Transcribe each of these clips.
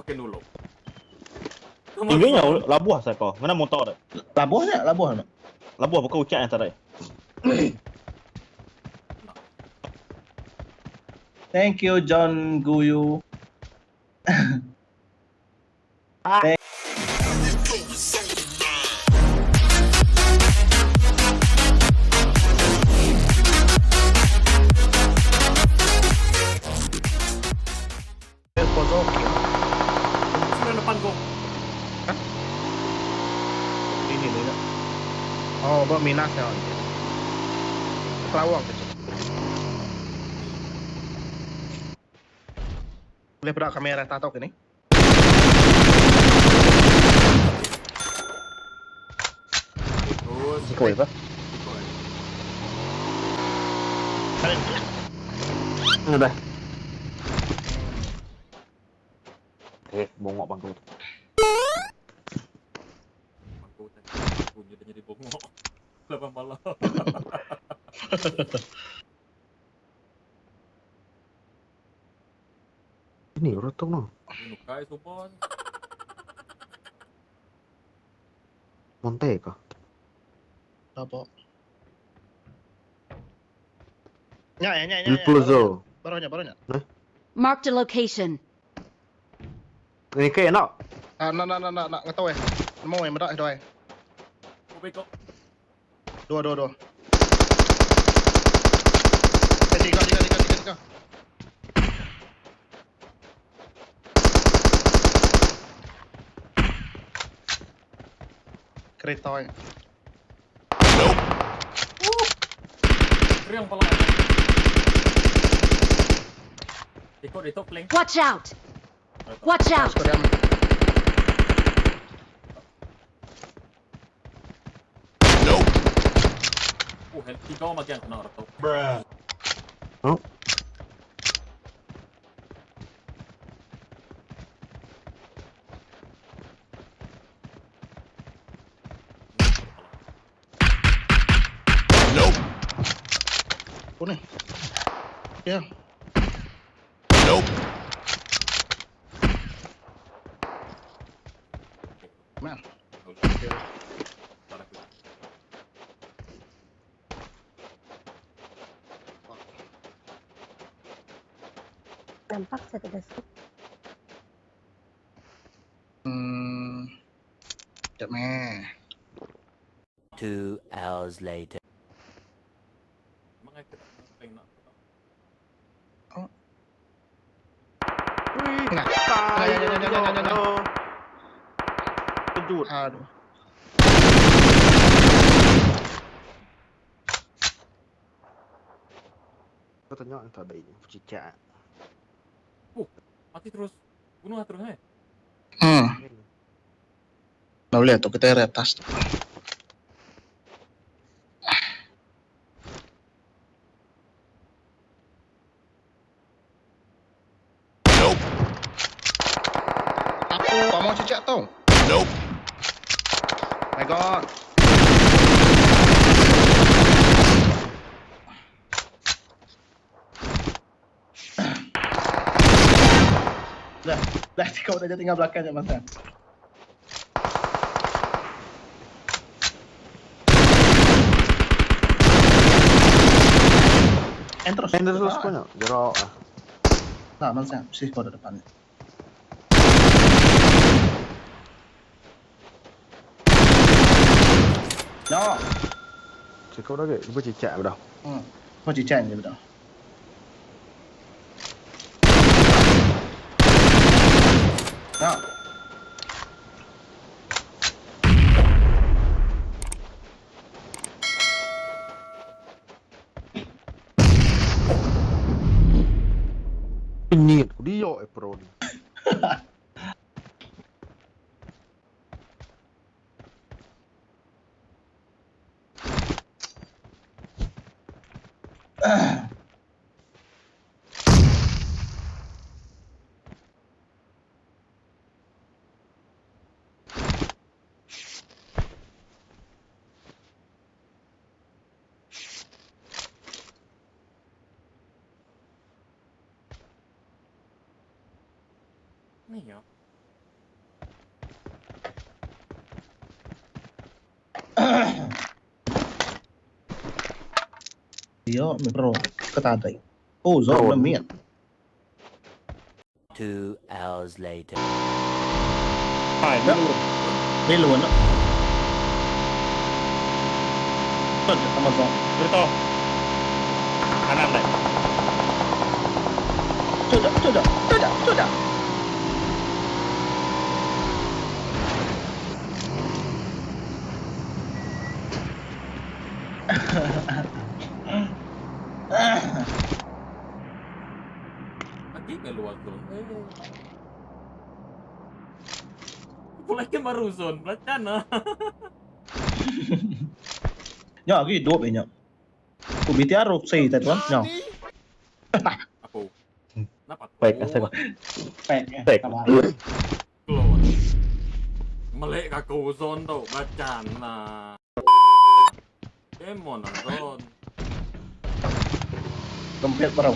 ke nulung. Tinggi nya labuh asai ko. Ngena motor dek. Labuh nya, labuh nya. Labuh baka ucak nya tadi. Thank you John Guyu. Sino depan ko? Hah? Ini ni nak. Oh, ba minas ya. Kelawang ke. Boleh peda kamera tatok ini. Terus. Decoy apa? Decoy. Udah. Eh, bongok bangku. Bangku tadi. Punya dah jadi bongok. Lapan malam. Ini rotong no. Ini nukai sumpah. Monte ka. Apa? Nya, nya, nya, nya. Pluzo. Baru nya, baru nya. Marked a location. Ini kayak nak. Ah, nak, nak, nak, nak, nak, ngetau eh. Nemu eh, medak eh, doi. Kau bekok. Dua, dua, dua. Eh, tiga, tiga, tiga, tiga, tiga. Kereta eh. Riang pala. Ikut itu pling. Watch out! Watch out! Sekalian. Oh, tiga orang makin kena retuk. Oh. Aku ni. Ya. Man. Okay. Tak aku. Nampak saya tidak sih. Sekejap meh. 2 hours later. Memang aku tak pling nak. Wih, Nah. Ya, ya, ya, ya, ya, ya, ya. Kejut. Aduh. Kau tanya tak ada ini. Cicak. Mati terus. Bunuh lah terus eh. Nak boleh tu kita dari atas tu. Aku kau mau cicak tu? Nope. My God. Dah, dah kau dah tinggal belakang je masa. End terus. End terus kau nak. Gerak ah. Nah, masa mesti kau ada depan. No. Cakap dah ke? Dia cicak dah. Kau cicak je betul. No. Penyit. Dia eh pro ni. Ni ya. Dia bro ke tadi. Oh zon mit. 2 hours later. Hai, Bilun. Betul sama zon. Betul. Kanan deh. Sudah, sudah, sudah, sudah. Lagi ngeluar zone. Eh. Pulai kan baru zone, belacan lah. Nya lagi hidup eh nya. Ku BTR roksi tadi tuan. Nya. Apa? Kenapa tu? Baik, asal. Baik. Baik. Keluar. Melek aku zone tu, belacan lah. Demon lah zone. Kempit baru.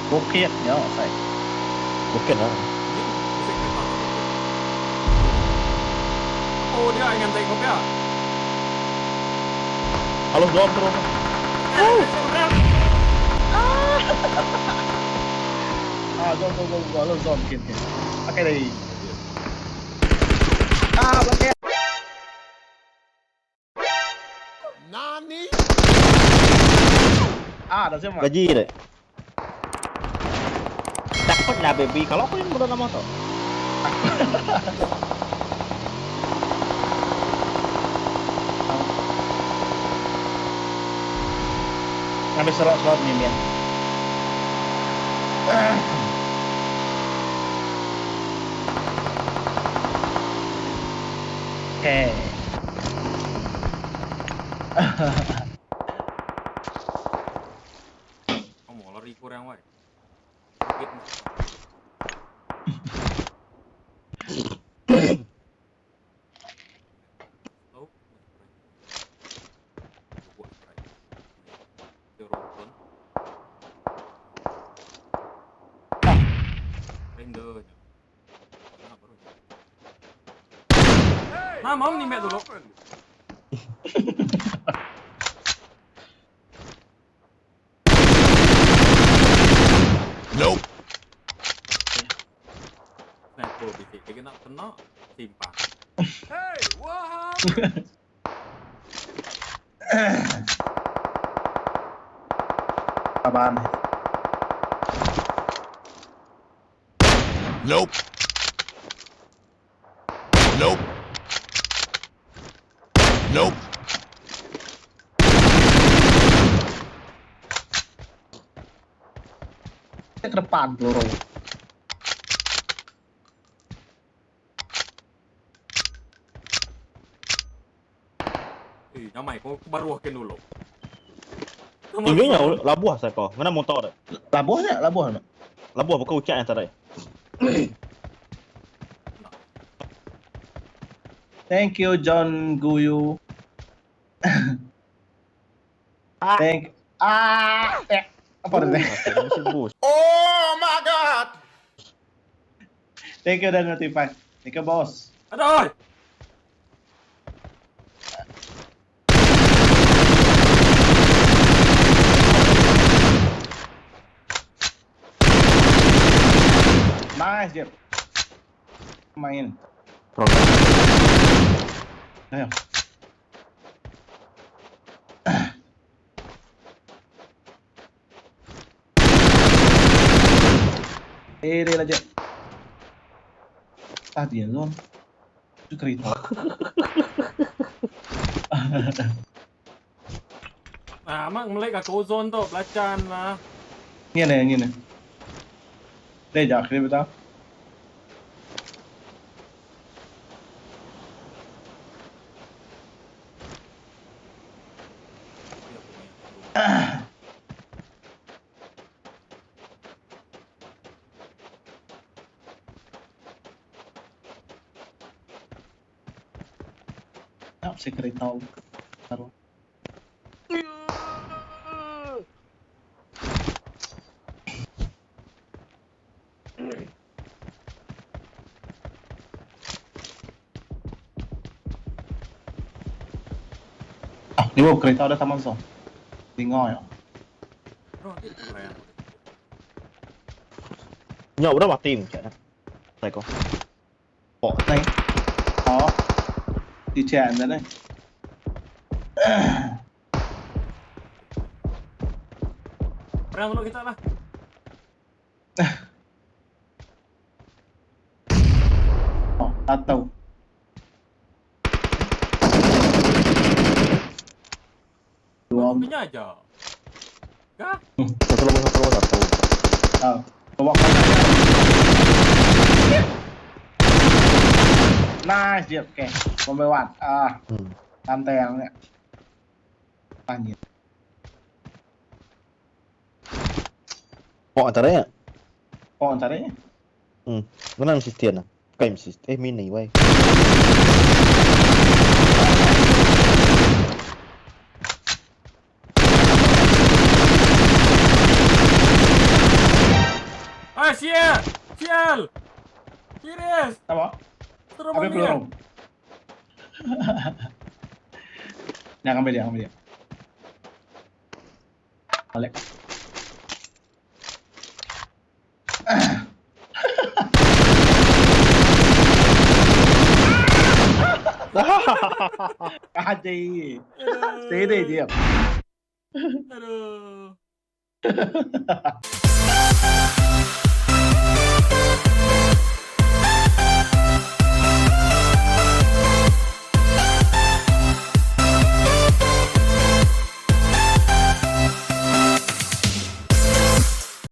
Bukit nya saya. Bukan lah. Ini bisik kereta tu. Oh dia ingin tengok ya. Halo zone terus. Ah, go go go go, lo zone kin kin. Pakai dari. Ah, pakai. Nani? Ah, dah siap. Gaji deh. Takut lah baby. Kalau aku yang udah nama tu. Ngambil serot-serot ni, Mian. Okay. Oh, mau lari kurang wae. Sakit. Oh, buat Teropon. Render. Nah, baru. Nah, mau nih dulu. Nope. Sniper bisik. Dia kena kena simpan. Hey, what happened? Apaan? Nope. Nope. Nope. Ke depan peluru. Eh, namai kau baru akan dulu. Tingginya labuh saya kau. Mana motor deh? Labuhnya, labuh nak. Labuh bukan ucap yang tadi. Thank you John Guyu. Ah. Thank ah eh apa ni? Masih bus. Oh my God! Thank you dan notify. Thank you boss. Aduh. Nice, Jeff. Main. Program. Ayo. Eh, dia lah, Jeff. Tadi ya, Zon. Itu kereta. Nah, mak melek aku zone tu, belacan lah. Ni ada, ni ada. Dia dah akhir betul. Tak si kereta taruh. Ni bawa kereta ada taman so. Tinggal ya. Nya udah mati mungkin. Sai ko. Pok Này. Có. Đi chèn ra đây. Perang dulu kita lah. Oh, atau. Dua. Punya aja. Kah? Satu lawan satu lawan satu. Ah, bawa Nice dia, oke. Pembewat. Ah, Lantai yang Anjir. Pok antaranya. Oh, antaranya. Mana mesti setia nah. Bukan mesti. Eh mini weh. Ah, sial. Sial. Serius. Apa? Terus Apa peluru? Jangan ambil dia, ambil dia. Balik. Haji. Steady dia. Aduh.